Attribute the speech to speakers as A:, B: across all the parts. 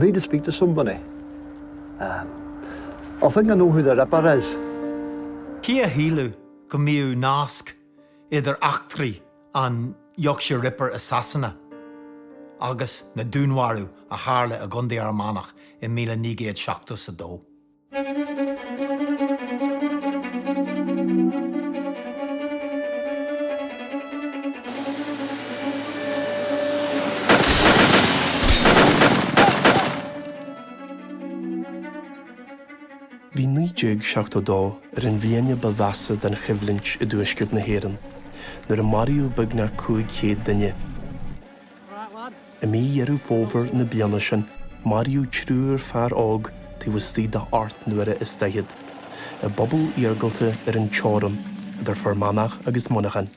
A: need to speak to somebody. Um, I think I know who the Ripper is.
B: Cé a shílfeadh go mbíodh nasc idir eachtraí an Yorkshire Ripper i Sasana agus na dúnmharú a tharla i gContae Fhear Manach i 1972?
C: Bhí 1972 ar an bhliain ba mheasa den choimhlint i dtuaisceart na hÉireann, nuair a maraíodh beagnach 500 duine. I mí Dheireadh Fómhair na bliana sin, maraíodh triúr fear óg taobh istigh de ocht n-uaire is daichead, i bpobal iargúlta ar an teorainn idir Fear Manach agus Muineachán.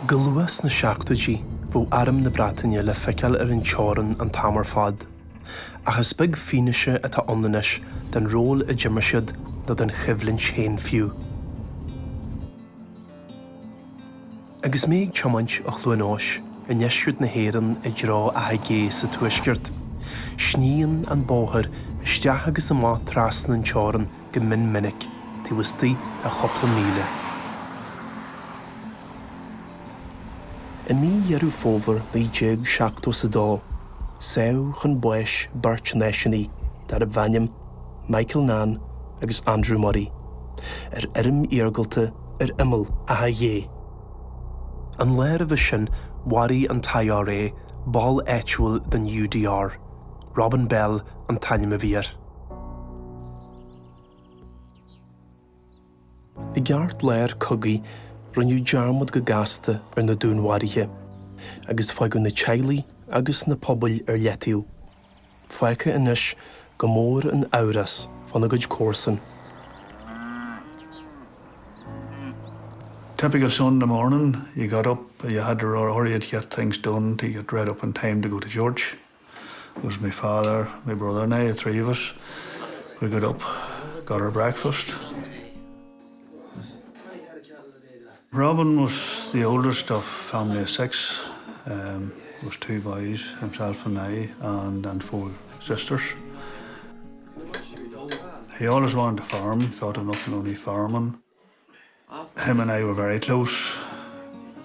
C: Go luath sna seachtóidí, bheadh Arm na Breataine le feiceáil ar an teorainn an t-am ar fad. Ach is beag fianaise atá ann anois den ról a d'imir siad nó den choimhlint féin fiú. Agus mé ag tiomáint ó Chluain Eois i ndeisceart na hÉireann i dtreo Átha Gé sa tuaisceart, sníonn an bóthar isteach agus amach trasna an teorann go mion minic taobh istigh de chúpla míle. I mí Dheireadh Fómhair 1972, sádh chun báis beirt náisiúnaí darbh ainm Michael Nunn agus Andrew Murray, ar fheirm iargúlta ar imeall Átha Ghé. An lá roimhe sin, mharaigh an t-IRA ball áitiúil den UDR, Robin Bell an t-ainm a bhí air. I gceartlár cogaidh, rinneadh dearmad go gasta ar na dúnmharuithe, agus fágadh na teaghlaigh agus na pobail ar leataobh, fágtha anois go mór in amhras fána gcuid comharsan.
D: Typical Sunday morning, you got up, you had to hurry to get things done to get right up in time to go to church. It was my father, my brother and I, the three of us. We got up, got our breakfast. Robin was the oldest of family of six. Um, was two boys, himself and I, and, and four sisters. He always wanted to farm, thought of nothing only farming. Him and I were very close.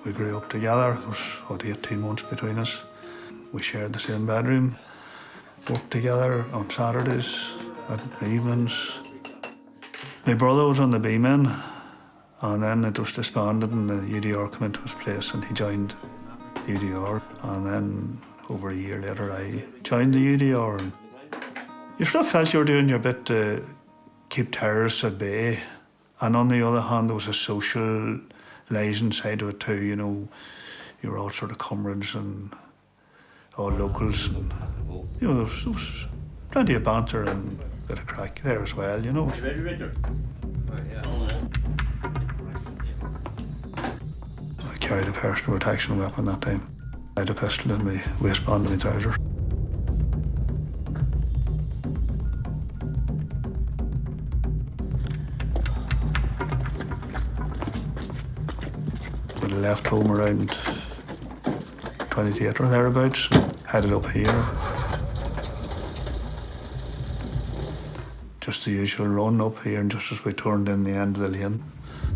D: We grew up together. There was about 18 months between us. We shared the same bedroom, worked together on Saturdays at the evenings. My brother was on the B-men and then it was disbanded and the UDR came into his place and he joined the UDR and then over a year later I joined the UDR. And you sort of felt you were doing your bit to keep terrorists at bay. And on the other hand, there was a social liaison side to it too, you know, you were all sort of comrades and all locals and, you know, there was, there was plenty of banter and a bit of crack there as well, you know. I carried a personal protection weapon that time. I had a pistol in my waistband of my trousers. We left home around 28 or thereabouts, headed up here. Just the usual run up here and just as we turned in the end of the lane,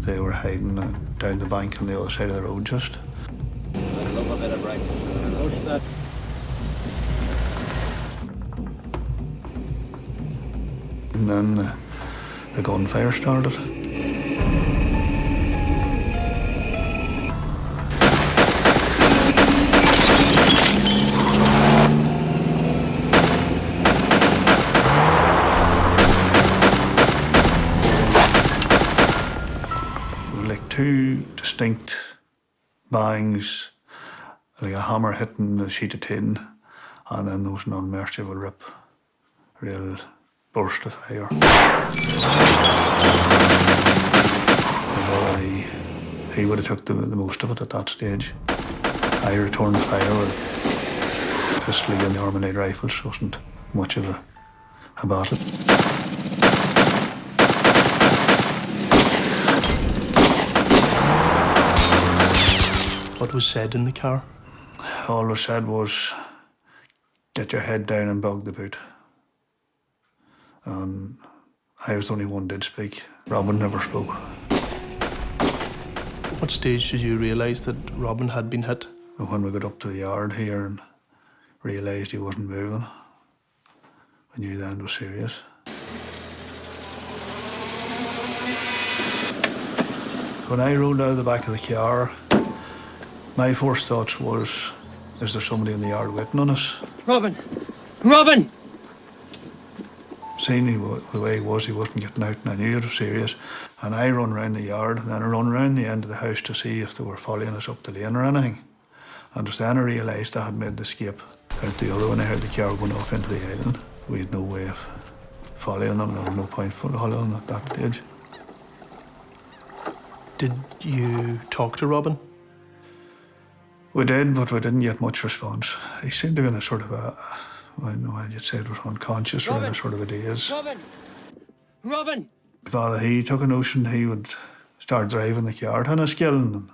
D: they were hiding uh, down the bank on the other side of the road just.
E: I'd love a bit of breakfast.
D: And then the, the gunfire started. It was like two distinct bangs, like a hammer hitting the sheet of tin, and then there was an unmerciful rip, a real burst of fire. My brother, he, he would have took the, the most of it at that stage. I returned fire with pistol and the Armalite rifles, wasn't much of a, a battle.
C: What was said in the car?
D: All was said was, get your head down and bog the boot. And I was the only one did speak. Robin never spoke.
C: What stage did you realise that Robin had been hit?
D: When we got up to the yard here and realised he wasn't moving, I knew then it was serious. When I rolled out of the back of the car, my first thoughts was, is there somebody in the yard waiting on us?
F: Robin! Robin!
D: Seeing he, the way he was, he wasn't getting out, and I knew it was serious. And I run round the yard, and then I run round the end of the house to see if they were following us up the lane or anything. And it was then I realised I had made the escape out the other when I heard the car going off into the island. We had no way of following them. There was no point following them at that stage.
C: Did you talk to Robin?
D: We did, but we didn't get much response. He seemed to be in a sort of a, I don't know, you'd say it was unconscious Robin. or in a sort of a daze.
F: Robin! Robin!
D: Father, he took a notion he would start driving the car to Enniskillen. And,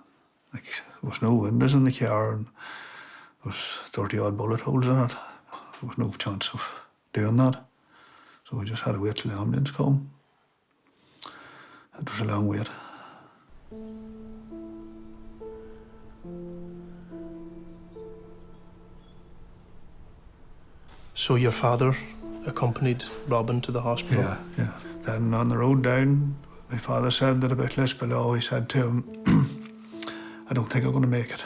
D: like, there was no windows in the car and there was 30-odd bullet holes in it. There was no chance of doing that. So we just had to wait till the ambulance come. It was a long wait.
C: So your father accompanied Robin to the hospital?
D: Yeah, yeah. Then on the road down, my father said that about Lisbelow, he said to him, I don't think I'm going to make it.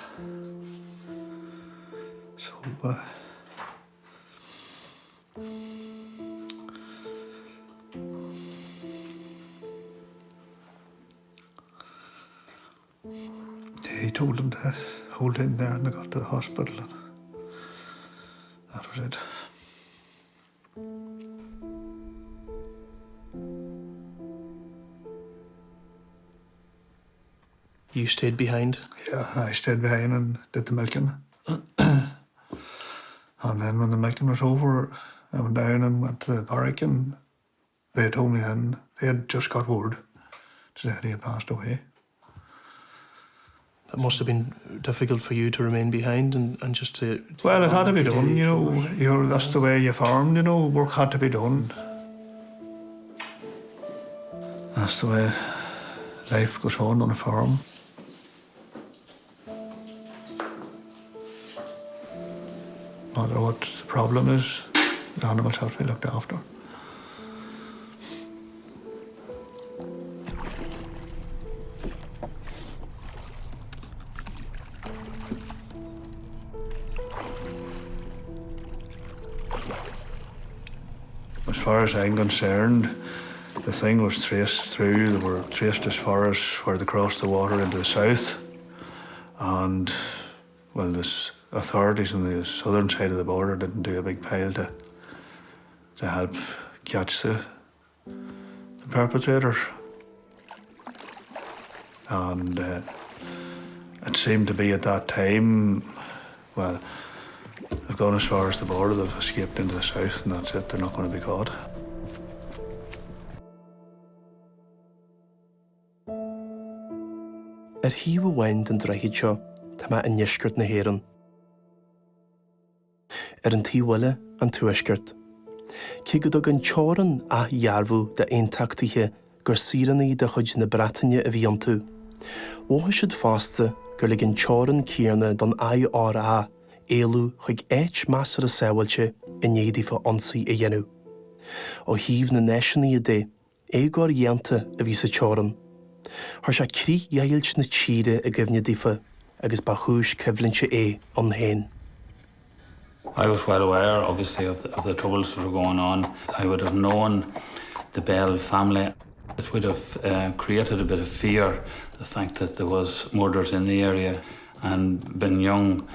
D: So, uh, He told them to hold him there and they got to the hospital and that was it.
C: You stayed behind?
D: Yeah, I stayed behind and did the milking. and then when the milking was over, I went down and went to the barrack and they told me then they had just got word to say he had passed away.
C: That must have been difficult for you to remain behind and, and just to, to
D: Well, it had to be done, you know. You're, that's the way you farmed, you know. Work had to be done. That's the way life goes on on a farm. No matter what the problem is, the animals have to be looked after. As far as I'm concerned, the thing was traced through. They were traced as far as where they crossed the water into the south. And, well, the authorities on the southern side of the border didn't do a big pile to, to help catch the, the perpetrators. And uh, it seemed to be at that time, well, they've gone as far as the border, they've escaped into the south, and that's it, they're not going to be caught.
C: Ar thaobh amháin den droichead seo, tá mé i ndeisceart na hÉireann. Ar an taobh eile, an Tuaisceart. Cé go dtug an teorainn athdhearbhú d'aontachtaithe gur saoránaigh de chuid na Breataine a bhí iontu, mhothaigh siad fosta gur lig an teorainn céanna don IRA éalú chuig áit measartha sábháilte i ndiaidh daofa ionsaí a dhéanamh. Ó thaobh na náisiúnaithe de, Éagóir dhéanta a bhí sa teorainn. Chuir sé críochdheighilt na tíre i gcuimhne daofa agus ba chúis coimhlinte é ann féin.
G: I was well aware, obviously, of the, of the troubles that were going on. I would have known the Bell family. It would have uh, created a bit of fear, the fact that there was murders in the area. And being young,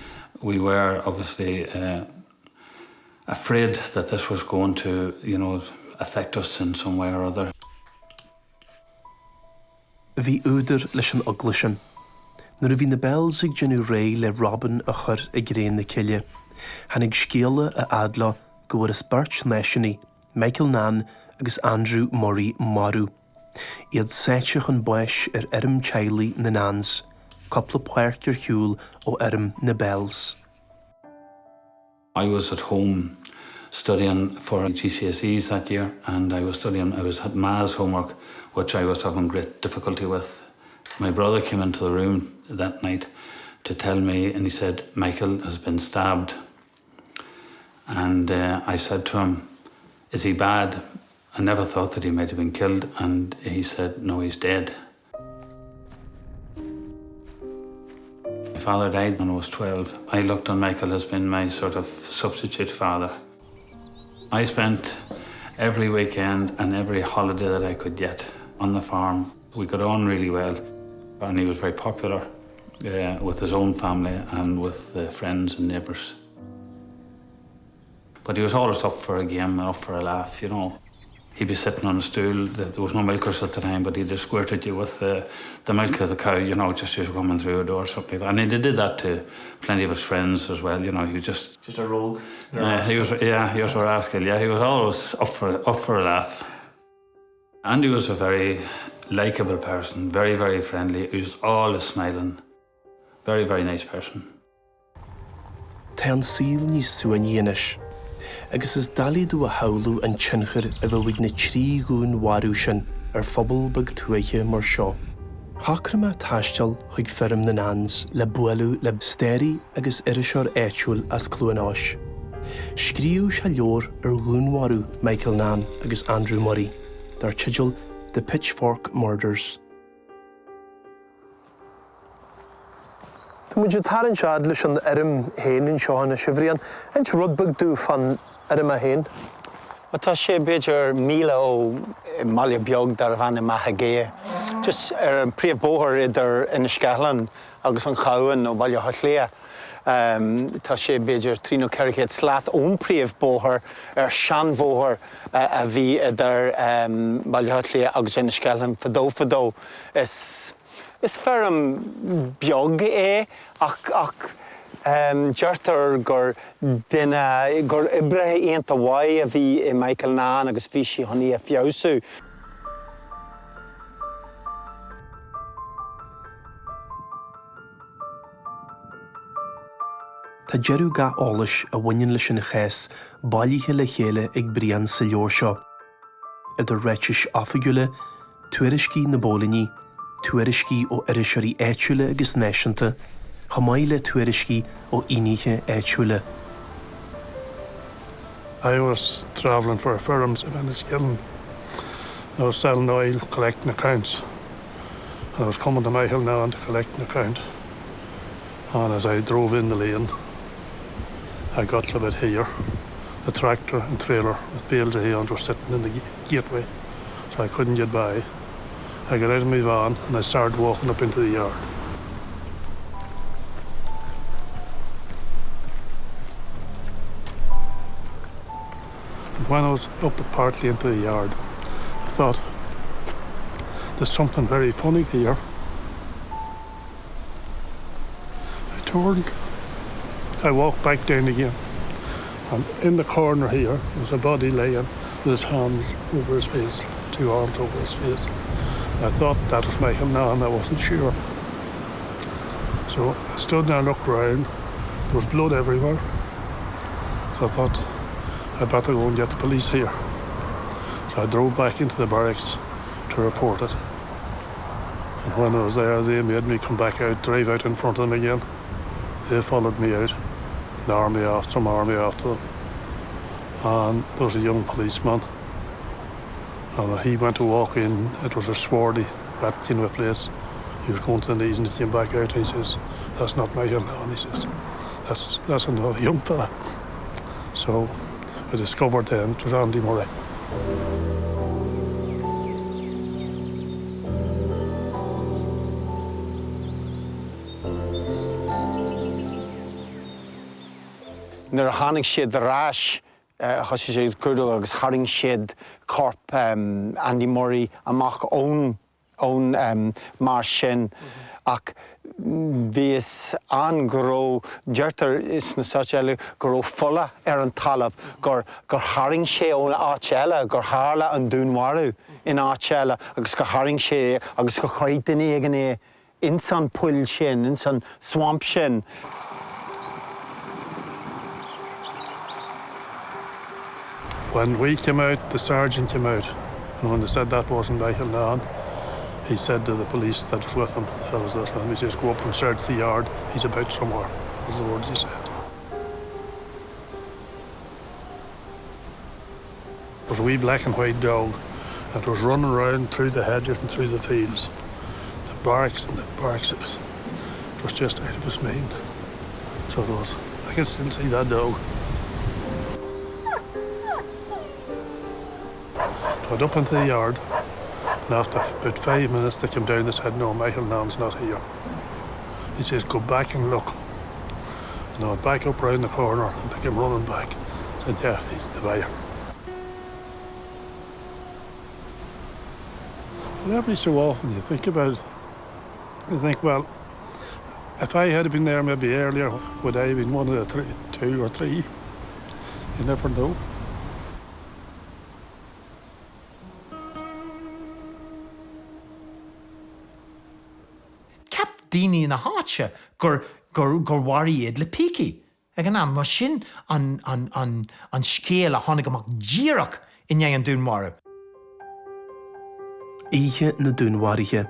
G: we were obviously uh, afraid that this was going to, you know, affect us in some way or other.
C: Bhí údar leis an eagla sin. Nuair a bhí na Bells ag déanamh réidh le Robin a chur i gcré na cille, tháinig scéala a fhad leo go bhfuarthas beirt náisiúnaí, Michael Nunn agus Andrew Murray marbh, iad sáite chun báis ar fheirm teaghlaigh na Nunns. cúpla páirc ar shiúl ó fheirm na Bells.
G: I was at home studying for GCSEs that year and I was studying I was had maths homework which I was having great difficulty with. My brother came into the room that night to tell me and he said Michael has been stabbed. And uh, I said to him, is he bad? I never thought that he might have been killed and he said no he's dead. My father died when I was 12. I looked on Michael as been my sort of substitute father. I spent every weekend and every holiday that I could get on the farm. We got on really well and he was very popular uh, with his own family and with uh, friends and neighbors. But he was always up for a game and up for a laugh, you know. He'd be sitting on a stool, there was no milkers at the time, but he'd have squirted you with the, the milk of the cow, you know, just as you were coming through a door or something like that. And he did that to plenty of his friends as well, you know, he was just...
C: Just a rogue.
G: Yeah, he was, yeah, he was a rascal, yeah, he was always up for, up for a laugh. Andy was a very likeable person, very, very friendly. He was always smiling. Very, very nice person.
C: Tá an saol níos suaimhní anois, agus is doiligh domh a shamhlú an tionchar a bheadh ag na 3 dhúnmharú sin ar phobal beag tuaithe mar seo. Shocraigh mé taisteal chuig feirm na Nanns le bualadh le staraí agus iriseoir áitiúil as Cluain Eois. Scríobh sé leabhar ar dhúnmharú Michael Naan agus Andrew Murray, dar teideal The Pitchfork Murders. Tá muid ag tarraingt a fhad leis an fheirm féin anseo anois, a Bhriain. Inis rud beag domh fán fheirm é féin.
H: Bhuel, tá sé b'fhéidir míle ó mbaile beag darbh ainm Áth Ghaoth, just ar an príomhbhóthar idir Inis Ceithleann agus an Chabhán nó Baile Átha Cliath. Tá sé b'fhéidir 3 nó 400 slat ón príomhbhóthar ar seanbhóthar a bhí idir Baile Átha Cliath agus Inis Ceithleann fadó fadó. Is. Is feirm beag é ach ach deirtear gur duine, gur oibrithe iontach mhaith a bhí i Michael Naan agus bhí sé chun í a feabhsú.
C: Tá deireadh gach eolais a bhaineann leis an chás bailithe le chéile ag Brian sa leabhar seo. idir ráitis oifigiúla, tuairiscí na bpóilíní, tuairiscí ó iriseoirí áitiúla agus náisiúnta, chomh maith le tuairiscí ó fhinnéithe áitiúla.
D: I was travelling for firms of Enniskillen. I was selling oil, collecting accounts. And I was coming to Michael Naan to collect an account. And as I drove in the lane, I got to about here. The tractor and trailer with bales of hay on were sitting in the gateway, so I couldn't get by. I got out of my van and I started walking up into the yard. And when I was up partly into the yard, I thought, there's something very funny here. I turned, I walked back down again. And in the corner here was a body laying with his hands over his face, two arms over his face. I thought that was Michael Naan, I wasn't sure. So I stood there and looked round. There was blood everywhere. So I thought, I'd better go and get the police here. So I drove back into the barracks to report it. And when I was there, they made me come back out, drive out in front of them again. They followed me out, an army after, some army after them. And there was a young policeman. And he went to walk in, it was a swardy, wet, you know, place. He was going to the knees and he came back out and he says, that's not my hill now. And he says, that's, that's another young fella. So I discovered then it was Andy Murray.
H: Nuair a tháinig siad ar ais, thosaigh siad ag cuardach agus tharraing siad corp Andy Murray amach ón ón mar sin ach bhí fhios ann go raibh, deirtear sna Stáit eile go raibh fola ar an talamh, gur gur tharraing sé ón áit eile, gur tharla an dúnmharú in áit eile agus gur tharraing sé agus gur chaith duine éigin é. ins an poll sin, ins an swamp sin.
I: When we came out, the sergeant came out, and when they said that wasn't Michael Naan, he said to the police that was with him, the fellows that was with him, he says, go up and search the yard, he's about somewhere, was the words he said. It was a wee black and white dog that was running around through the hedges and through the fields. The barracks and the barracks, it was, it was just out of his mind. So it was. I can still see that dog. Went up into the yard, and after about five minutes they came down and said, no, Michael Nann's not here. He says, go back and look. And I went back up round the corner and they came running back. I said, yeah, he's the buyer. But every so often you think about it, you think, well, if I had been there maybe earlier, would I have been one of the three, two or three? You never know.
B: Cheap daoine na háite gur gur gur mharaigh iad le pící ag an am, mar sin an an an an scéal a tháinig amach díreach i ndiaidh an dúnmharú.
C: Oíche na dúnmharuithe,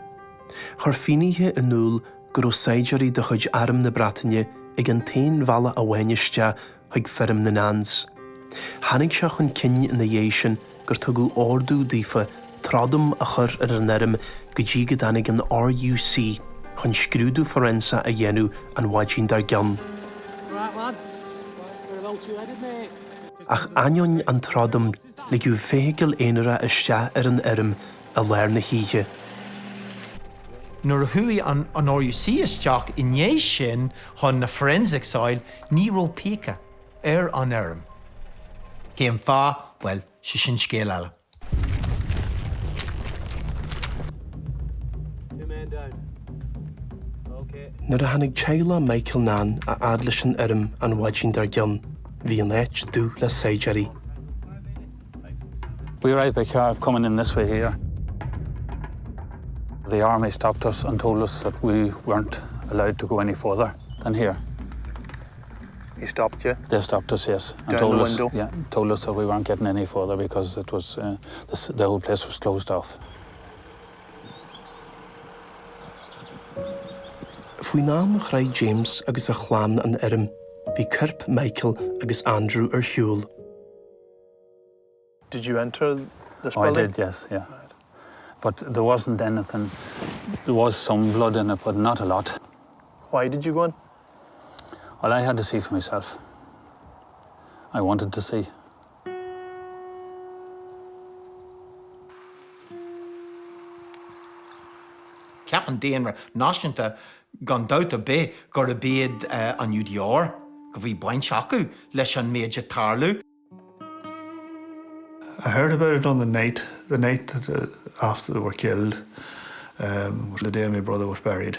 C: chuir finnéithe in iúl go raibh saighdiúirí de chuid Arm na Breataine ag an t-aon bhealach amháin isteach chuig feirm na Nanns. Tháinig sé chun cinn ina dhiaidh sin gur tugadh ordú daofa trodam a chur ar an fheirm go dtí go dtáinig an RUC chun scrúdú forensic a dhéanamh an mhaidin dár gcionn. Ach ainneoin an trodaim, ligeadh feithicil aonarach isteach ar an fheirm i lár na hoíche.
B: Nuair a chuaigh an RUC isteach i ndiaidh sin chun na forensics a fháil, ní raibh píce ar an fheirm. Cén fáth? Bhuel, sé sin scéal eile.
C: Nuair a tháinig teaghlach Michael Naan a fhad leis an fheirm an mhaidin dár gcionn, bhí an áit dubh le saighdiúirí.
G: We arrived by car coming in this way here. The army stopped us and told us that we weren't allowed to go any further than here.
D: He stopped you?
G: They stopped us, yes.
D: And Down told the
G: us,
D: window?
G: Yeah, told us that we weren't getting any further because it was uh, the, the whole place was closed off.
C: Faoin am a shroich James agus a chlann an fheirm, bhí coirp Michael agus Andrew ar shiúl.
D: Did you enter this
G: oh, I
D: building?
G: did, yes, yeah. Right. But there wasn't anything. There was some blood in it, but not a lot.
D: Why did you go in?
G: Well, I had to see for myself. I wanted to see.
B: Cheap an daonra náisiúnta gan dabht ar bith gurb iad an UDR, go bhí baint acu leis an méid a tharla.
D: I heard about it on the night, the night that, uh, after they were killed, um, was the day my brother was buried.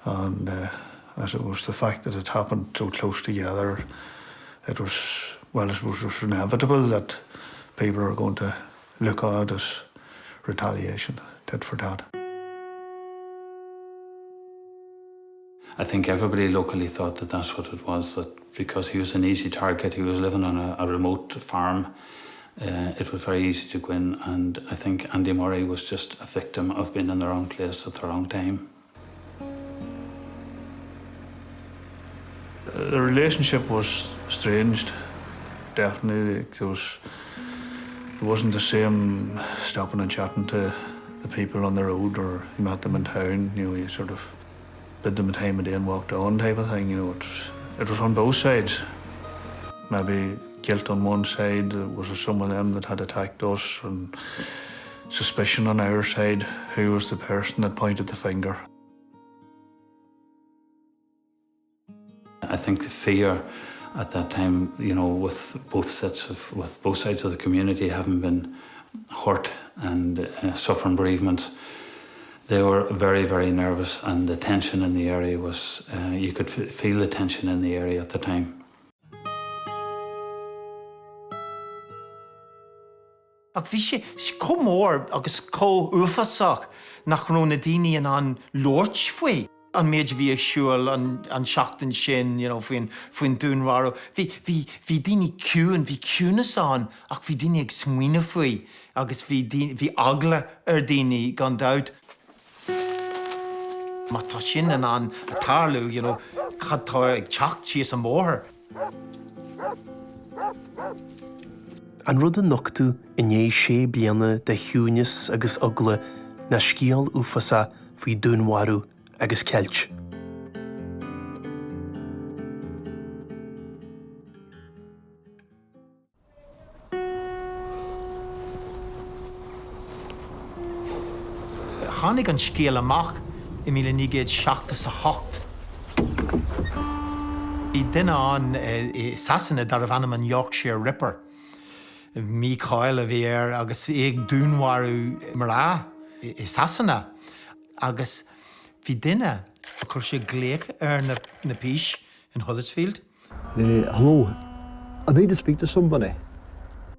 D: And uh, as it was the fact that it happened so close together, it was, well, I suppose it was inevitable that people are going to look on it as retaliation, tit for tat.
G: I think everybody locally thought that that's what it was, that because he was an easy target, he was living on a, a remote farm, uh, it was very easy to go in and I think Andy Murray was just a victim of being in the wrong place at the wrong time.
D: The relationship was estranged, definitely. It was, it wasn't the same stopping and chatting to the people on the road or you met them in town, you know, you sort of bid them a time of day and walked on type of thing, you know, it's, it was on both sides. Maybe guilt on one side, was there some of them that had attacked us and suspicion on our side, who was the person that pointed the finger.
G: I think the fear at that time, you know, with both sets of with both sides of the community having been hurt and uh, suffering bereavements, they were very, very nervous, and the tension in the area was uh, you could feel the tension in the area at the time.
B: Ach bhí sé chomh mór agus chomh uafásach nach raibh na daoine in ann labhairt faoi. An méid a bhí ar siúl an seachtain sin, you know, faoin, faoin dúnmharú. Bhí, bhí, bhí daoine ciúin, bhí ciúnas ann ach bhí daoine ag smaoineamh faoi agus bhí daoine, bhí eagla ar daoine gan dabht. Má tá sin in ann tarlú, you know, cad tá ag teacht síos an bóthar?
C: An rud a nochtadh i ndiaidh sé bliana de chiúineas agus eagla ná scéal uafásach faoi dúnmharú agus ceilt.
B: Tháinig an scéal amach i 1978. Bhí duine ann i Sasana darbh ainm an Yorkshire Ripper. Mícháil a bhí air agus é ag dúnmharú mná i Sasana agus bhí duine, chuir sé glaoch ar na péas in Huddersfield.
A: Hello, I need to speak to somebody.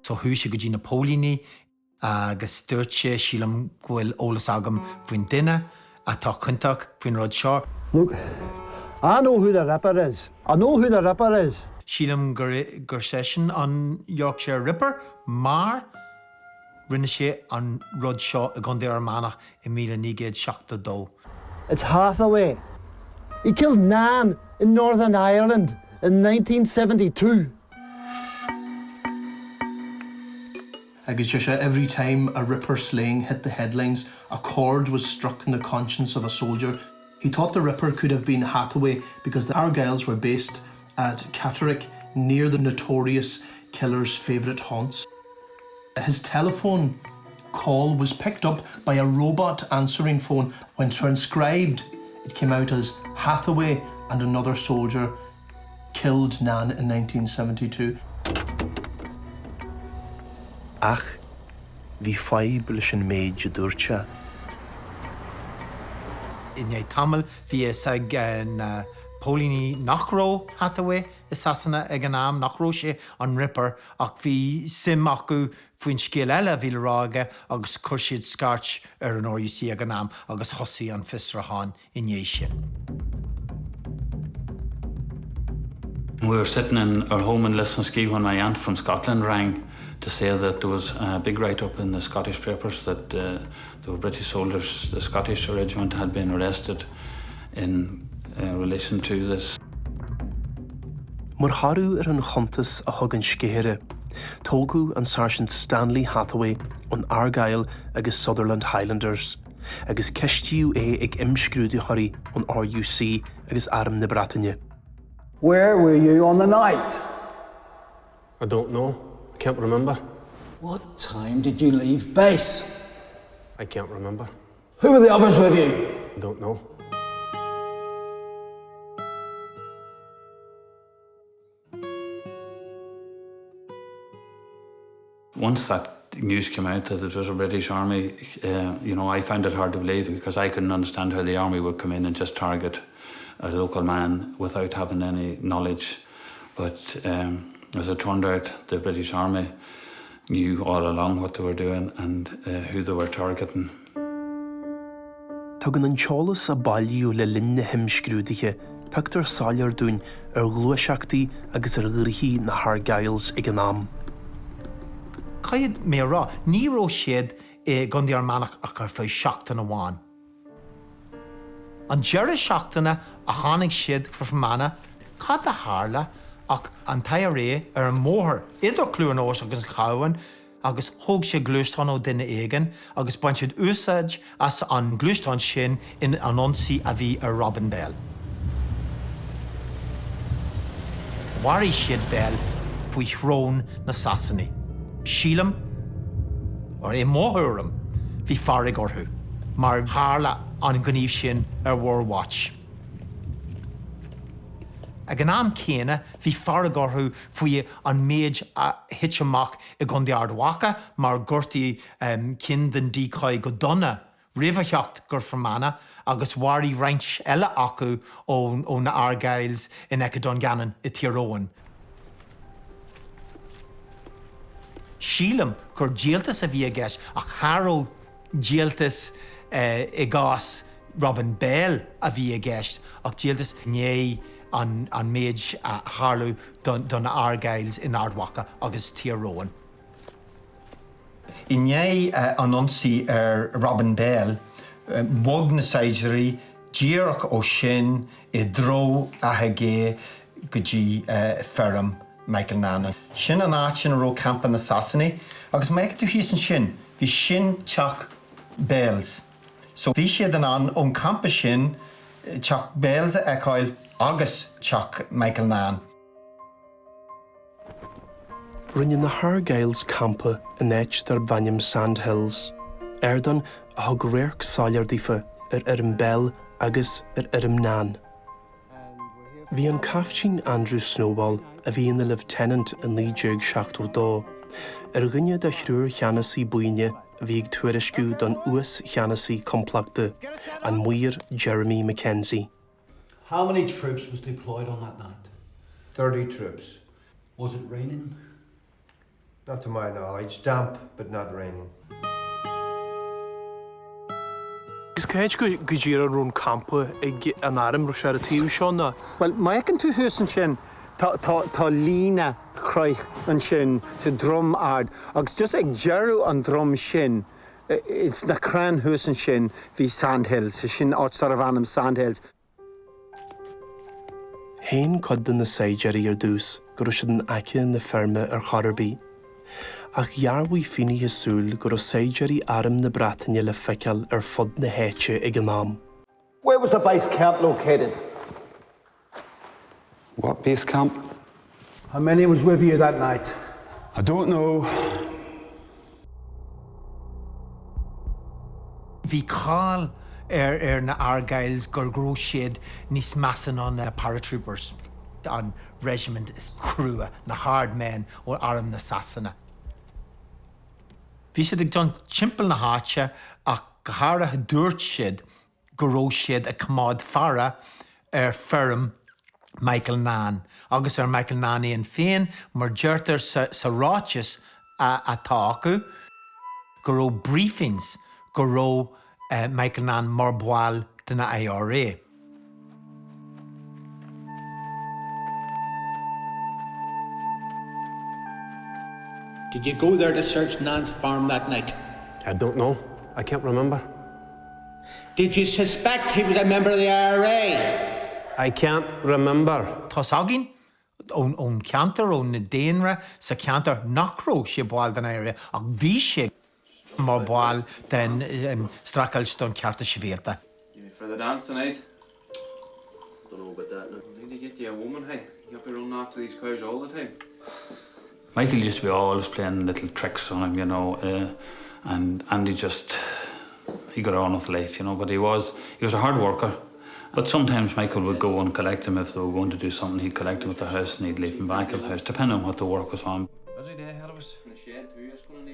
B: So chuaigh sé go dtí na póilíní agus dúirt sé, sílim go bhfuil eolas agam faoin duine atá ciontach faoin rud seo.
A: Look, I know who the Ripper is. I know who the Ripper is.
B: Sílim gur gur seisean an Yorkshire Ripper mar rinne sé an rud seo i gContae Fhear Manach i 1972.
A: It's Hathaway. He killed Nan in Northern Ireland in 1972.
C: Agus deir sé every time a Ripper slaying hit the headlines, a chord was struck in the conscience of a soldier. He thought the Ripper could have been Hathaway because the Argylls were based at Catterick near the notorious killer's favourite haunts. His telephone call was picked up by a robot answering phone. When transcribed, it came out as Hathaway and another soldier killed Nan in 1972. Ach bhí fadhb leis an méid a dúirt sé.
B: I ndiaidh tamaill bhí a fhios ag na póilíní nach raibh Hathaway i Sasana ag an am, nach raibh sé an Ripper ach bhí suim acu faoin scéal eile a bhí le rá aige agus chuir siad scairt ar an RUC ag an am agus thosaigh an fiosrúchán i ndiaidh sin.
G: We were sitting in our home in Lisnaskea when my aunt from Scotland rang to say that there was a big write-up in the Scottish papers that uh, there were British soldiers, the Scottish regiment had been arrested in uh, relation to this.
C: Mar thoradh ar an chuntas a thug an sceithire, tógadh an Sáirsint Stanley Hathaway ón Argyll agus Sutherland Highlanders agus ceistíodh é ag imscrúdaitheoirí ón RUC agus Arm na Breataine.
A: Where were you on the night?
J: I don't know. I can't remember.
K: What time did you leave base?
J: I can't remember.
K: Who were the others with you?
J: I don't know.
G: Once that news came out that it was a British army, uh, you know, I found it hard to believe because I couldn't understand how the army would come in and just target a local man without having any knowledge. But um, as it turned out, the British Army knew all along what they were doing and uh, who they were targeting.
C: Tugann an t-eolas a bailíodh le linn na himscrúduithe pictiúr soiléir dúinn ar ghluaiseachtaí agus ar ghnoithí na hArgylls ag an am.
B: Caithfidh mé a rá, ní raibh siad i gContae Fhear Manach ach ar feadh seachtain amháin. An deireadh seachtaine a tháinig siad go Fermanagh, cad a tharla ach an t-IRA ar an mbóthar idir Cluain Eois agus an Chabhán agus thóg siad gluaisteán ó duine éigin agus bhain siad úsáid as an ngluaisteán sin in an ionsaí a bhí ar Robin Bell. Mharaigh siad Bell faoi shrón na Sasanaigh. Sílim, or i mo thuairim, bhí fearg orthu mar tharla an gníomh sin ar bhur watch. Ag an am céanna bhí fearg orthu faoi an méid a thit amach i gContae Ard Mhacha mar gortaíodh ceann den decoy go dona roimh a theacht go Fermanagh agus mharaigh roinnt eile acu ó na Argylls in aice Dungannon i Tír Eoghain. Sílim gur díoltas a bhí i gceist ach cha raibh díoltas i gcás Robin Bell a bhí i gceist ach díoltas i ndiaidh an méid a tharla do na Argylls in Ard Mhacha agus Tír Eoghain. I ndiaidh an ionsaí ar Robin Bell, bhog na saighdiúirí díreach ó sin i dtreo Átha Gé go dtí feirm Michael Naan. Sin an áit ina raibh campa na Sasanaigh agus má fheiceann tú thíos ansin, bhí sin teach Bells. So bhí siad in ann ón campa sin teach Bells a fheiceáil agus teach Michael Naan.
C: Rinne na hArgylls campa in áit darb ainm Sandhills, ardán a thug radharc soiléir daofa ar fheirm Bell agus ar fheirm Naan. Bhí an Caiftín Andrew Snowball, a bhí ina Lieutenant i 1972, ar dhuine de thriúr cheannasaí buíne a bhí ag tuairisciú don Uas-Cheannasaí Complachta, an Maor Jeremy Mackenzie.
K: How many troops was deployed on that night?
L: 30 troops.
K: Was it raining?
L: Not to my knowledge, damp but not raining.
C: Agus cá háit go díreach a raibh an campa ag an arm, raibh sé ar an taobh seo nó?
H: Bhuel, má fheiceann tú thuas ansin, tá, tá, tá líne chnoic ansin sa drom ard agus just ag deireadh an drom sin, ins na crainn thuas ansin, bhí Sandhills, sin áit darbh ainm Sandhills.
C: Shéan cuid de na saighdiúirí ar dtús go raibh siad in aice na feirme ar chor ar bith. Ach dhearbhaigh finnéithe súl go raibh saighdiúirí Arm na Breataine le feiceáil ar fud na háite ag an am.
K: Where was the base camp located?
M: What base camp?
K: How many was with you that night?
M: I don't know.
B: Bhí cáil ar ar na Argylls go raibh siad níos measa ná na paratroopers, an regiment is crua, na hard men ó arm na Sasana. Bhí siad ag dul timpeall na háite ach go háirithe dúirt siad go raibh siad ag coimeád faire ar feirm Michael Naan agus ar Michael Naan é féin mar deirtear sa ráiteas atá acu go raibh briefings go raibh Michael Naan mar bhall de na IRA.
K: Did you go there to search Naan's farm that night?
J: I don't know. I can't remember.
K: Did you suspect he was a member of the IRA?
J: I can't remember.
B: Tá's againn ón cheantar, ón na daonra sa cheantar nach raibh sé ball den IRA ach bhí sé mar ball den streachailt don chearta sibhialta.
N: You for the dance tonight? Don't know about that now. Need to get you a woman, hey? You'll be running after these cows all the time.
G: Michael used to be always playing little tricks on him, you know, uh, and Andy just he got on with life, you know, but he was he was a hard worker. But sometimes Michael would go and collect him if they were going to do something, he'd collect him at the house and he'd leave him back at the house, depending on what the work was on.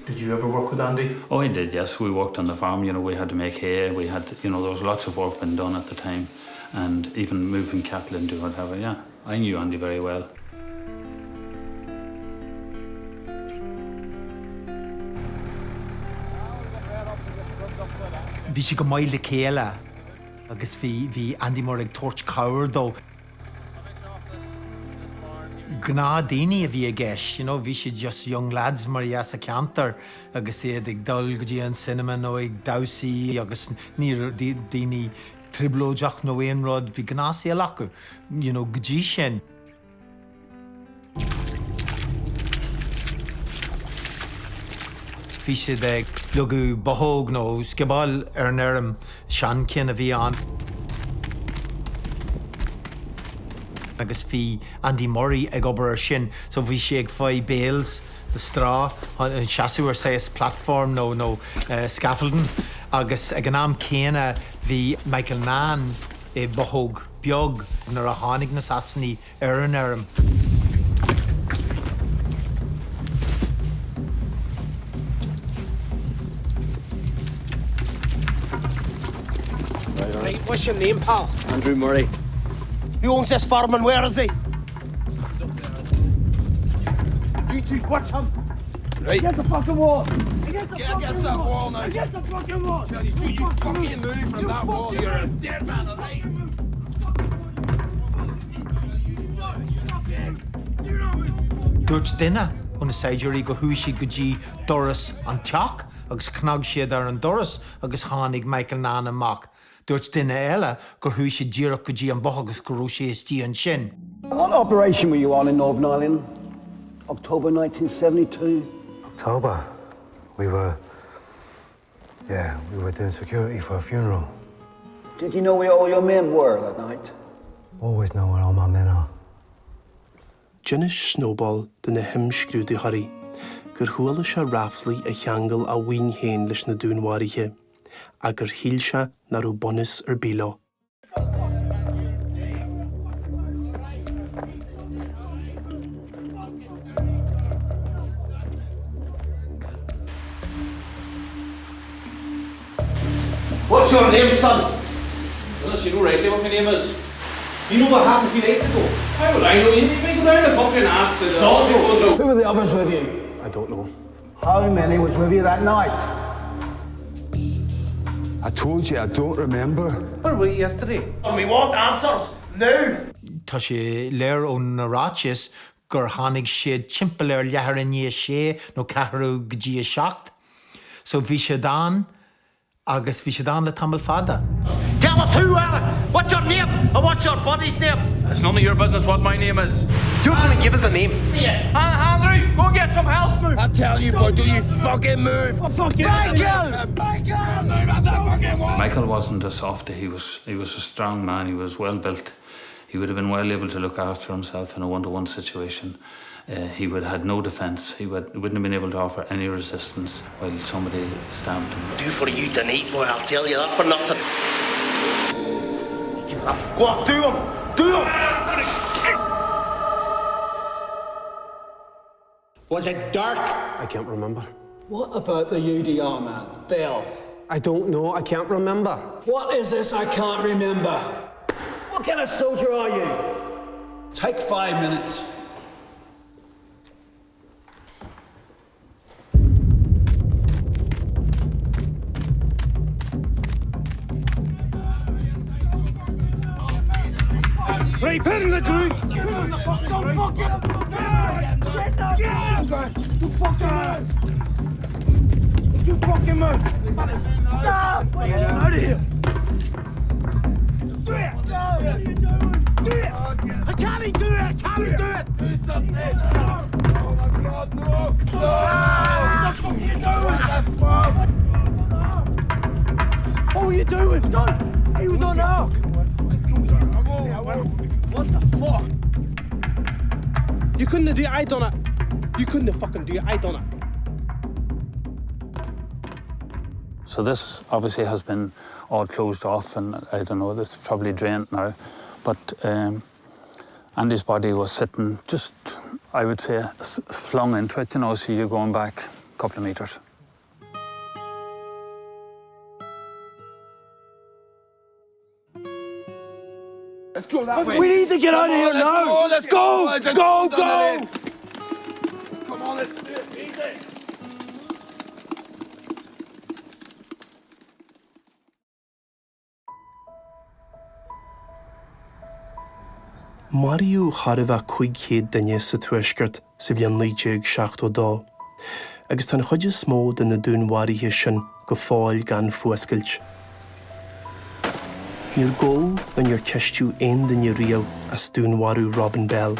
C: Did you ever work with Andy?
G: Oh, I did, yes. We worked on the farm, you know, we had to make hay, we had, to, you know, there was lots of work being done at the time and even moving cattle and do whatever, yeah. I knew Andy very well.
B: Bhí siad go maith le chéile agus bhí bhí Andy Murray ag tabhairt cabhair dó. Gnáthdhaoine a bhí i gceist, you know, bhí siad just young lads mar dhea sa cheantar agus iad ag dul go dtí an cinema nó ag damhsaí agus ní raibh daoine trioblóideach nó aon rud, bhí gnáthshaol acu, you know, go dtí sin. Bhí siad ag leagadh bothóg nó sciobóil ar an fheirm, seancheann a bhí ann. Agus bhí Andy Murray ag obair ar sin so bhí sé ag fáil bales de straw chun seasamh ar saghas platform nó nó scaffolding agus ag an am céanna bhí Michael Naan i bothóg beag nuair a tháinig na Sasanaigh ar an fheirm.
F: Right, what's your name, pal?
E: Andrew Murray.
F: Who owns this farm and where is he? You two, watch him.
N: Right.
O: Against the fucking wall! Against the
N: Get
O: fucking
N: against that wall now.
O: Against the fucking wall!
N: Tell you, you, you fucking move from
O: You
N: that wall,
O: fucking
N: you're a
O: move.
N: dead man, alright?
B: Dúirt duine ó na saighdiúirí go chuaigh siad go dtí doras an teach agus chnag siad ar an doras agus tháinig Michael Naan amach. Dúirt duine eile gur chuaigh siad díreach go dtí an both agus go raibh sé istigh ansin.
P: What operation were you on in Northern Ireland? October 1972?
L: October? We were... Yeah, we were doing security for a funeral.
P: Did you know where all your men were that night?
L: Always know where all my men are.
C: D'inis Snowball do na himscrúdaitheoirí gur chuala sé ráflaí a cheangail a bhuíon féin leis na dúnmharuithe ach gur shíl sé nach raibh bunús ar bith leo.
N: What's your name, son? Unless you know rightly what my name is. You know what happened two nights ago? How would I know? You need to go down the country and ask the all people know.
P: Who were the others with you?
J: I don't know.
P: How many was with you that night?
M: I told you I don't remember.
J: Where were you yesterday?
F: And we want answers now!
B: Tá sé léir ó na ráitis gur tháinig siad timpeall ar leathuair i ndiaidh a sé nó ceathrú go dtí a seacht. So bhí siad ann agus bhí siad ann le tamall fada.
F: Tell us who are What's your name and what's your buddy's name?
N: It's none of your business what my name is. You're gonna give us a name.
F: Yeah.
N: Andrew, go get some help.
O: I tell you, boy, do you fucking move?
N: Fucking
O: Michael! Michael! Move off that fucking wall!
G: Michael wasn't a softy, he was, he was a strong man, he was well built. He would have been well able to look after himself in a one-to-one -one situation. Uh, he would have had no defence. He would, wouldn't have been able to offer any resistance while somebody stabbed him.
F: Do for you tonight, boy, I'll tell you that for nothing. Go on, do him! Do him!
K: Was it dark?
J: I can't remember.
Q: What about the UDR man, Bell?
J: I don't know. I can't remember.
Q: What is this I can't remember? What kind of soldier are you? Take five minutes.
O: Right, put in the group! Don't fuck it! Get the Get the fucking move! You fucking move! Stop! Get out of here! Do it! What are you doing? Do it! I can't do it! I can't do it! Do something! Oh my god, no! No! What the fuck are you doing?
Q: What were you doing? Don't! He was on our... What the fuck?
F: You couldn't do it, I done it. You couldn't fucking do it, I done it.
G: So this obviously has been all closed off and I don't know, this is probably drained now. But um, Andy's body was sitting just, I would say, flung into it, you know, so you're going back a couple of metres.
O: Let's go that way.
Q: We need to get
O: Come
Q: out of
O: on,
Q: here
O: let's
Q: now.
O: Go, let's
Q: go,
O: go, let's
Q: go,
O: go.
Q: go.
N: Come on, let's do it. Easy.
C: Maraíodh chóir a bheith 500 duine sa Tuaisceart sa bhliain 1972, agus tá an chuid is mó de na dúnmharuithe sin go fóill gan fuascailt. Níor gabhadh ná níor ceistíodh aon duine riamh as dúnmharú Robin Bell.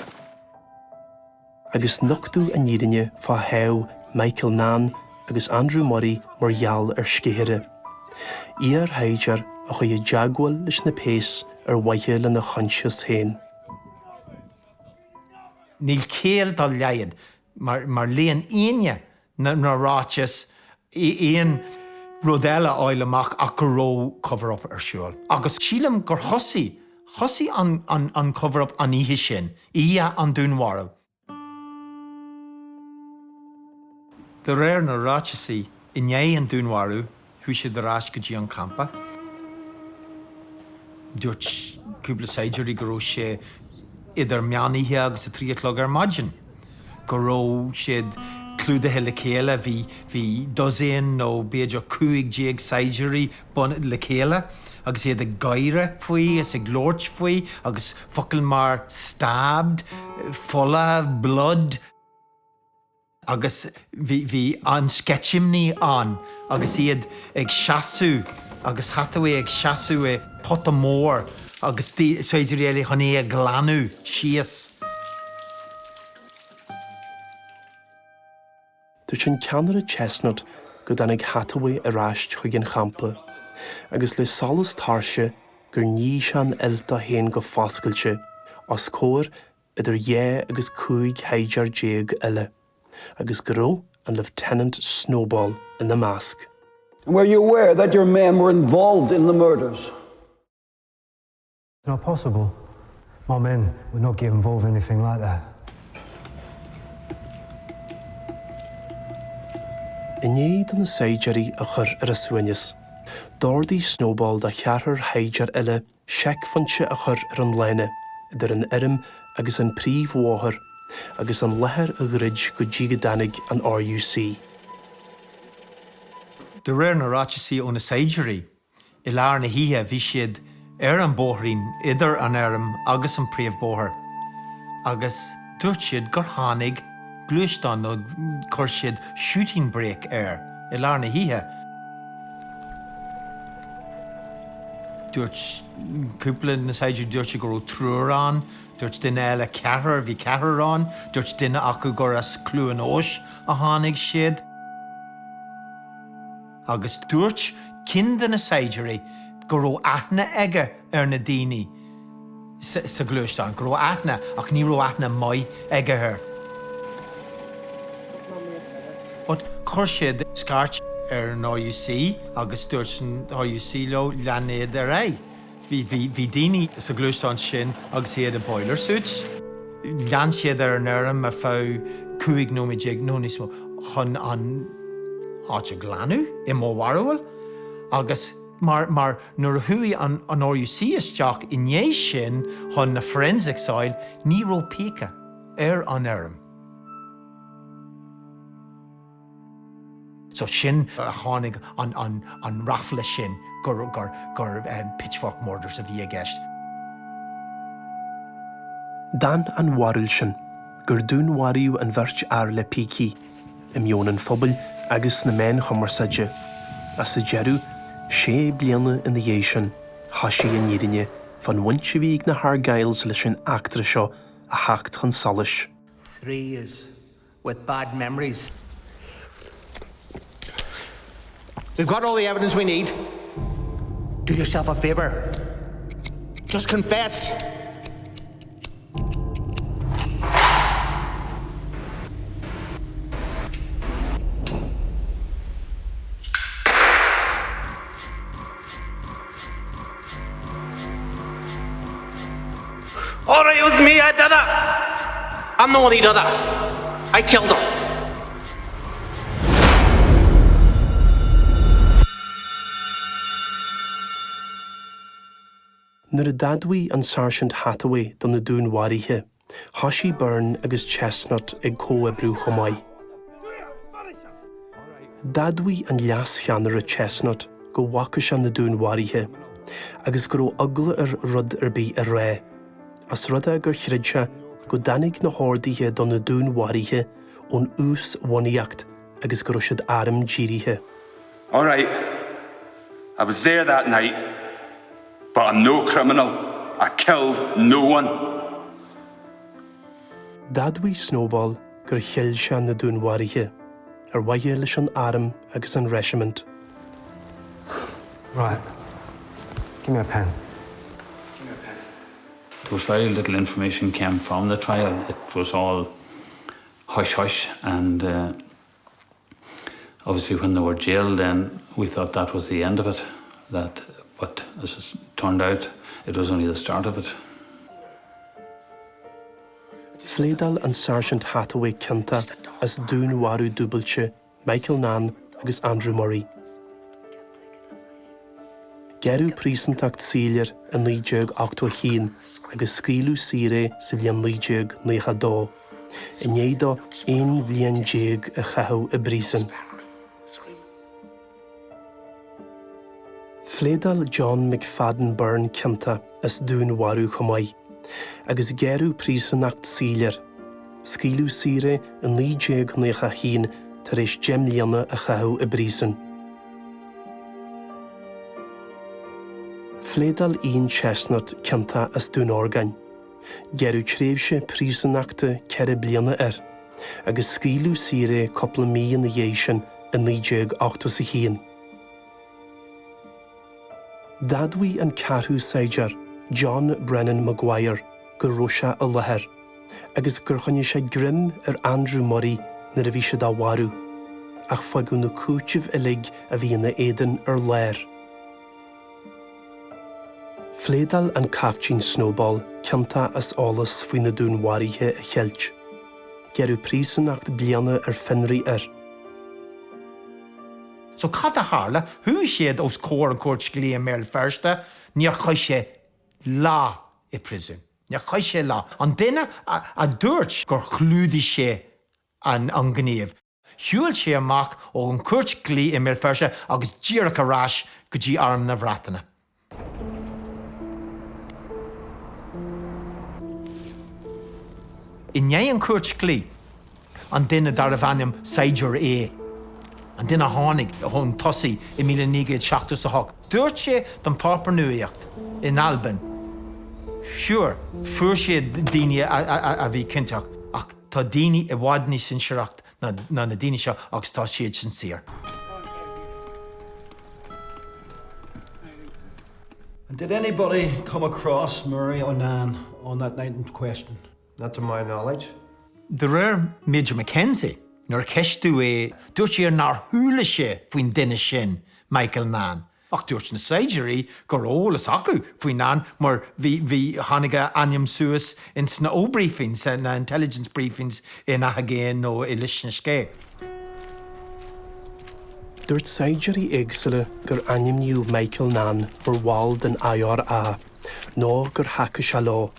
C: Agus nochtadh an fhírinne fá shádh Michael Naan agus Andrew Murray mar gheall ar sceithire, iarshaighdiúir a chuaigh i dteagmháil leis na péas ar mhaithe lena choinsias féin.
B: Níl céill dá laghad mar léann éinne na ráitis aon rud eile a fháil amach ach go raibh cover up ar siúl. Agus sílim gur thosaigh, thosaigh an cover up an oíche sin, oíche an dúnmharú. De réir na ráiteasaí, i ndiaidh an dúnmharú, chuaigh siad ar ais go dtí an campa. Dúirt cúpla saighdiúirí go raibh sé idir meán oíche agus a trí a chlog ar maidin, go raibh siad clúdaithe le chéile, bhí, bhí dosaen nó b'fhéidir 15 saighdiúirí bun le chéile agus iad ag gáire faoi is ag labhairt faoi agus focail mar stabbed, fola, blood. Agus bhí, bhí an-sceitimíní ann agus iad ag seasamh agus Hathaway ag seasamh i pota mór agus saighdiúirí eile chun é a ghlanadh síos.
C: Dúirt an ceannaire Chestnut go dtáinig Hathaway ar ais chuig an champa agus le solas toirse gur nigh sé an fhuil dó féin go foscailte os comhair idir dhá agus 15 shaighdiúir eile agus go raibh an Lieutenant Snowball ina measc.
P: And were you aware that your men were involved in the murders?
L: It's not possible. My men would not get involved in anything like that.
C: I ndiaidh do na saighdiúirí a chur ar a suaimhneas, d'ordaigh Snowball do cheathrar shaighdiúir eile seicphointe a chur ar an lána idir an fheirm agus an príomhbhóthar agus an láthair a dhruid go dtí go dtáinig an RUC.
B: De réir na ráiteasaí ó na saighdiúirí, I lár na hoíche bhí siad ar an bóithrín idir an fheirm agus an príomhbhóthar agus dúirt siad gur tháinig gluaisteán nó chuir siad shooting brake air i lár na hoíche. Dúirt cúpla de na saighdiúirí, dúirt siad go raibh triúr ann, dúirt duine eile ceathrar, bhí ceathrar ann, dúirt duine acu gur as Cluain Eois a tháinig siad. Agus dúirt ceann de na saighdiúirí go raibh aithne aige ar na daoine sa ghluaisteán, go raibh aithne, ach ní raibh aithne maith aige air. But chuir siad scairt ar an RUC agus dúirt an RUC leo, lean iad ar aghaidh. Bhí, bhí, bhí daoine sa ghluaisteán sin agus iad i boiler suits. Lean siad ar an fheirm ar feadh 15 nóiméad nó níos mó chun an áit a ghlanadh, i mo bharúil. Agus mar, mar nuair a chuaigh an, an RUC isteach i ndiaidh sin chun na forensics a fháil, ní raibh píce ar an fheirm. So sin a tháinig an ráfla sin gur gur pitchfork murders a bhí i gceist.
C: D'fhan an bharúil sin, gur dúnmharaíodh an bheirt fhear le pící, i meon an phobail agus sna meáin chumarsáide, ach sa deireadh, sé bliana ina dhiaidh sin, thoisigh an fhírinne fán bhaint a bhí ag na hArgylls leis an eachtra seo a theacht chun solais.
K: Threes. with bad memories. We've got all the evidence we need. Do yourself a favor. Just confess.
F: All right, it was me, I did it. I'm the one who did it. I killed him.
C: Nuair a d'admhaigh an Sáirsint Hathaway do na dúnmharuithe, thoisigh Byrne agus Chestnut ag comhoibriú chomh maith. D'admhaigh an leascheannaire Chestnut go bhfaca sé na dúnmharuithe agus go raibh eagla air rud ar bith a rá, os rud é gur chreid sé go dtáinig na horduithe do na dúnmharuithe ón uasbhunaíocht agus go raibh siad arm-dírithe.
M: All right, I was there that night, but I'm no criminal, I killed no one.
C: D'admhaigh Snowball gur cheil sé na dúnmharuithe, ar mhaithe leis an arm agus an reisimint.
L: Right. Give me a pen.
G: There was very little information came from the trial. It was all hush hush and uh, obviously when they were jailed then we thought that was the end of it. That, but as it turned out, it was only the start of it.
C: Phléadáil an Sáirsint Hathaway ciontach as dúnmharú dúbailte Michael Nunn agus Andrew Murray. Gearradh príosúntacht saoil air i 1981 agus scaoileadh saor é sa bhliain 1992. i ndiaidh dó 11 bhliain a chaitheamh i bpríosún. Phléadáil John McFadden Byrne ciontach as dúnmharú chomh maith, agus gearradh príosúnacht saoil air. Scaoileadh saor é i 1991 tar éis 10 mbliana a chaitheamh i bpríosún. Phléadáil Ian Chestnutt ciontach as dúnorgain. Gearradh tréimhse príosúnachta 4 bliana air, agus scaoileadh saor é cúpla mí ina dhiaidh sin i 1981. D'admhaigh an ceathrú saighdiúir, John Brennan Maguire, go raibh sé i láthair agus gur choinnigh sé greim ar Andrew Murray nuair a bhí siad á mharú, ach fágadh na cúitimh uilig a bhí ina éadan ar lár. Phléadáil an Caiftín Snowball ciontach as eolas faoi na dúnmharuithe a cheilt. Gearradh príosúnacht bliana ar fionraí air.
B: So cad a tharla? Chuaigh siad os comhair an Chúirt Dlí i mBéal Feirste, níor chaith sé lá i príosún. Níor chaith sé lá. An duine a dúirt gur chlúdaigh sé an gníomh. Shiúil sé amach ón Chúirt Dlí i mBéal Feirste agus díreach ar ais go dtí Arm na Breataine. I ndiaidh an Chúirt Dlí, an duine darbh ainm Saighdiúir A, an duine a tháinig chun tosaigh i 1978, dúirt sé don pháipéar nuaíocht in Albain, Sure, fuair siad daoine a bhí ciontach, ach tá daoine i bhfad níos sinsearach ná na daoine seo agus tá siadsan saor.
Q: And did anybody come across Murray or Nairn on that night in question?
L: Not to my knowledge.
B: De réir Major McKenzie, nuair a ceistíodh é, dúirt sé nár chuala sé faoin duine sin, Michael Naan. Ach dúirt na saighdiúirí go raibh eolas acu faoi Nairn mar bhí, bhí, tháinig a ainm suas ins na O-briefings, na intelligence briefings in Ath Ghaoth nó i Lios na Scéith.
C: Dúirt saighdiúirí éagsúla gur ainmníodh Michael Naan mar bhall den IRA nó gur thacaigh sé leo.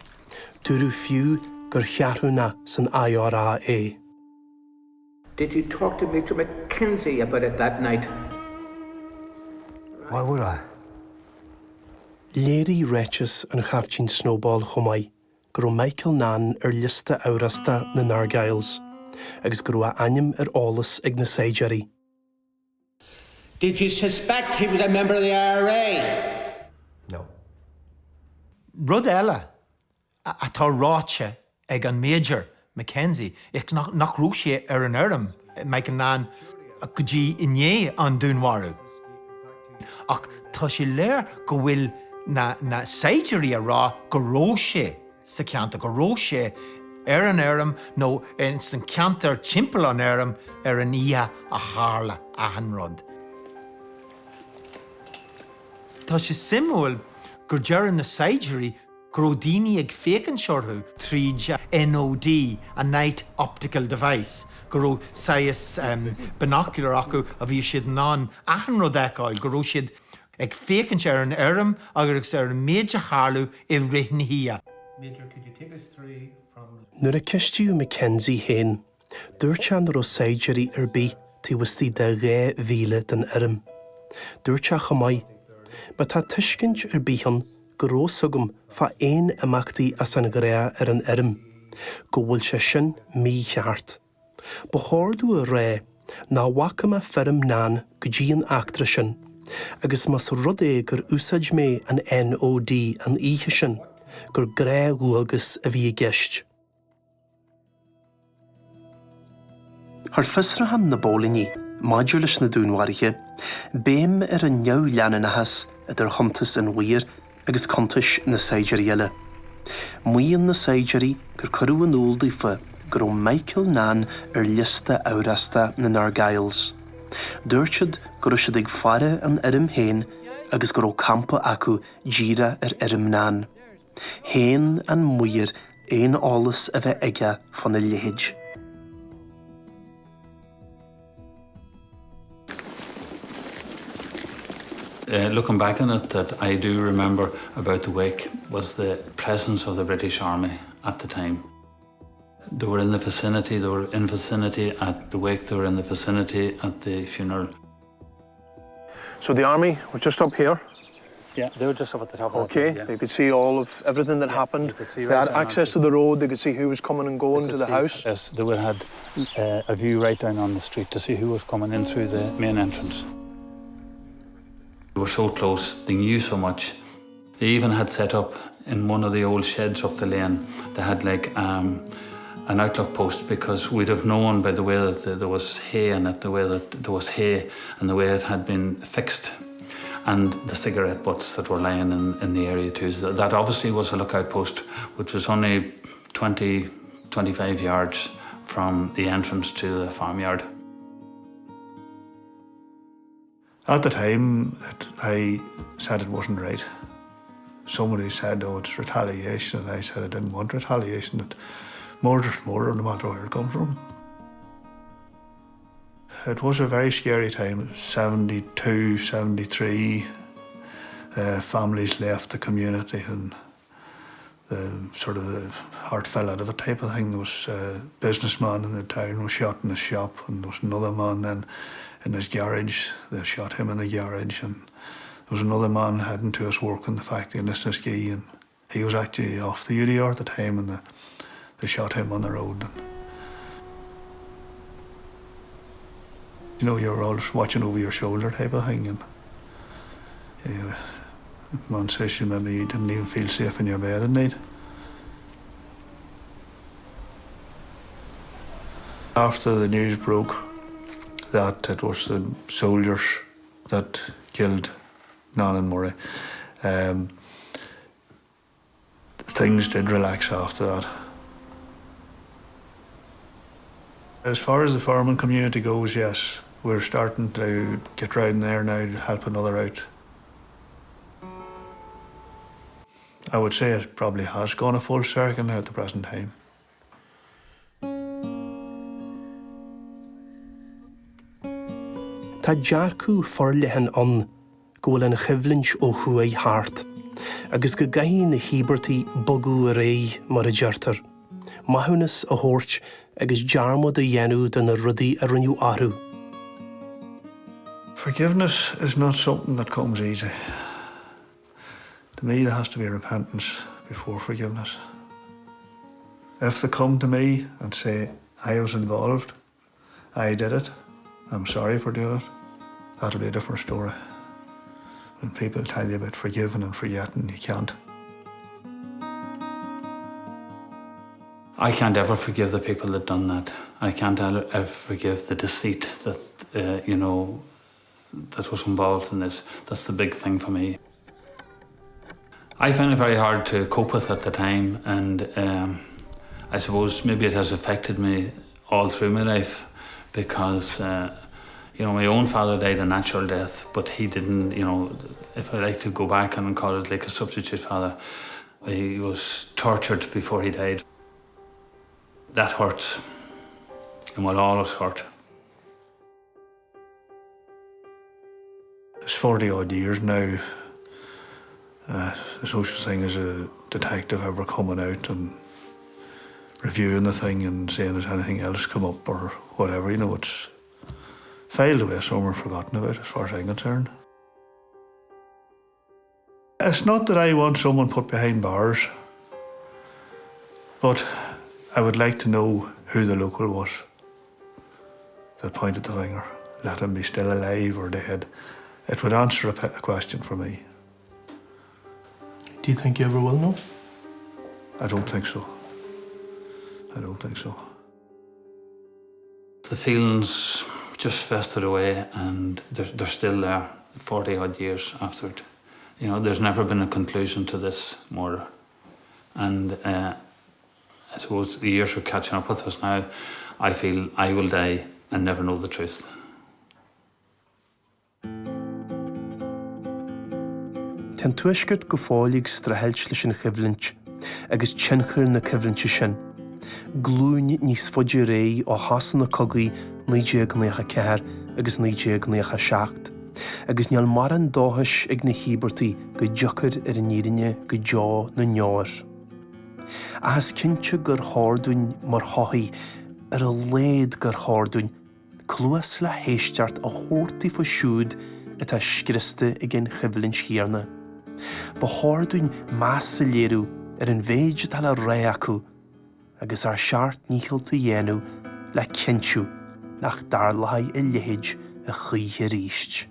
C: Dúradh fiú gur cheathrúnach san IRA é.
K: Did you talk to Major McKenzie about it that night?
L: Why would I?
C: Léirigh ráiteas an Chaiftín Snowball chomh maith go raibh Michael Naan ar liosta amhrasta na nArgylls agus go raibh a ainm ar eolas ag na saighdiúirí.
K: Did you suspect he was a member of the IRA?
L: No.
B: Rud eile atá ráite ag an Major McKenzie is nach raibh sé ar an fheirm, Michael Naan, go dtí i ndiaidh an dúnmharú. Ach tá sé léir go bhfuil na saighdiúirí a rá go raibh sé sa cheantar, go raibh sé ar an fheirm nó ins an cheantar timpeall an fheirm ar an oíche a tharla achan rud. Tá sé suimiúil gur deireann na saighdiúirí go raibh daoine ag féachaint orthu tríd NOD, a Night Optical Device, go raibh saghas binocular acu a bhí siad in ann achan rud a fheiceáil, go raibh siad ag féachaint ar an fheirm agus ar an méid a tharlú i rith na hoíche.
C: Nuair a ceistíodh McKenzie féin, Dúirt sé nach raibh saighdiúirí ar bith taobh istigh de 2 mhíle den fheirm. Dúirt sé chomh maith, Má tá tuiscint ar bith ann go raibh fhios agam fá aon imeachtaí as an ghnáth ar an fheirm, go bhfuil sé sin mícheart. Ba chóir domh a rá nach bhfaca mé feirm Nairn go dtí an eachtra sin, agus más rud é gur úsáid mé an NOD an oíche sin, gur gnáthdhualgas a bhí i gceist. Chuir fiosrúchán na bpóilíní maidir leis na dúnmharuithe béim ar an neamhleanúnachas idir chuntas an mhaoir agus cuntais na saighdiúirí eile. Maíonn na saighdiúirí gur cuireadh in iúl daofa go raibh Michael Naan ar liosta amhrasta na nArgylls. Dúirt siad go raibh siad ag faire an fheirm féin agus go raibh campa acu díreach ar fheirm Nairn. Shéan an maor aon eolas a bheith aige fána leithéid.
G: Looking back on it that I do remember about the wake was the presence of the British Army at the time. They were in the vicinity, they were in vicinity at the wake, they were in the vicinity at the funeral.
C: So the army were just up here.
G: Yeah, they were just up at the top of
C: Okay,
G: that hill, yeah.
C: they could see all of everything that happened.
G: could see
C: they
G: right
C: had
G: down
C: access to the road, they could see who was coming and going to the
G: see-
C: house.
G: Yes, they would have had uh, a view right down on the street to see who was coming in through the main entrance. They were so close, they knew so much. They even had set up in one of the old sheds up the lane, they had like um, an outlook post because we'd have known by the way that the, there was hay in it, the way that there was hay and the way it had been fixed and the cigarette butts that were lying in, in the area too. So that obviously was a lookout post, which was only 20, 25 yards from the entrance to the farmyard.
D: At the time, it, I said it wasn't right. Somebody said, oh, it's retaliation, and I said I didn't want retaliation, that murder's murder, no matter where it comes from. It was a very scary time, 72, 73, uh, families left the community and the sort of the heart fell out of it type of thing. There was a businessman in the town was shot in his shop and there was another man then in his garage. They shot him in the garage and there was another man heading to his work in the factory in Lisnaskea and he was actually off the UDR at the time and the, they shot him on the road. And, you know, you're always watching over your shoulder type of thing and yeah, man says you maybe you didn't even feel safe in your bed at night. After the news broke that it was the soldiers that killed Nan and Murray, um, things did relax after that. As far as the farming community goes, yes, we're starting to get round there now to help another out. I would say it probably has gone a full circle now at the present time.
C: Tá dearcadh forleathan ann go bhfuil an choimhlint ó thuaidh thart, agus go gcaithfidh na híobartaigh bogadh ar aghaidh, mar a deirtear, maithiúnas a thabhairt agus dearmad a dhéanamh de na rudaí a rinneadh orthu.
D: Forgiveness is not something that comes easy. To me, there has to be repentance before forgiveness. If they come to me and say, I was involved, I did it, I'm sorry for doing it, that'll be a different story. When people tell you about forgiving and forgetting, you can't.
G: I can't ever forgive the people that done that. I can't ever forgive the deceit that, uh, you know, that was involved in this. That's the big thing for me. I found it very hard to cope with at the time, and um, I suppose maybe it has affected me all through my life because uh, you know my own father died a natural death, but he didn't. You know, if I like to go back and call it like a substitute father, he was tortured before he died. That hurts, and will always hurt.
D: It's 40 odd years now. Uh, the social thing is a detective ever coming out and reviewing the thing and saying has anything else come up or whatever. You know, it's filed away somewhere forgotten about as far as I'm concerned. It's not that I want someone put behind bars, but I would like to know who the local was that pointed the finger. Let him be still alive or dead. It would answer a, a question for me.
C: Do you think you ever will know?
D: I don't think so. I don't think so.
G: The feelings just festered away and they're, they're still there 40 odd years after it. You know, there's never been a conclusion to this murder. And uh, I suppose the years are catching up with us now. I feel I will die and never know the truth.
C: Tá an Tuaisceart go fóill ag streachailt leis an choimhlint agus tionchar na coimhlinte sin, glúin níos faide ar aghaidh ó shosanna cogaidh 1994 agus 1997, agus níl mórán dóchais ag na híobartaigh go dtiocfar ar an fhírinne go deo na ndeor. Ach is cinnte gur chóir dúinn mar shochaí, ar a laghad gur chóir dúinn, cluas le héisteacht a thabhairt daofa siúd atá scriosta ag an choimhlint chéanna. Ba chóir dúinn meas a léiriú ar an mhéid atá le rá acu agus ár seacht ndícheall a dhéanamh le cinntiú nach dtarlóidh a leithéid a choíche arís.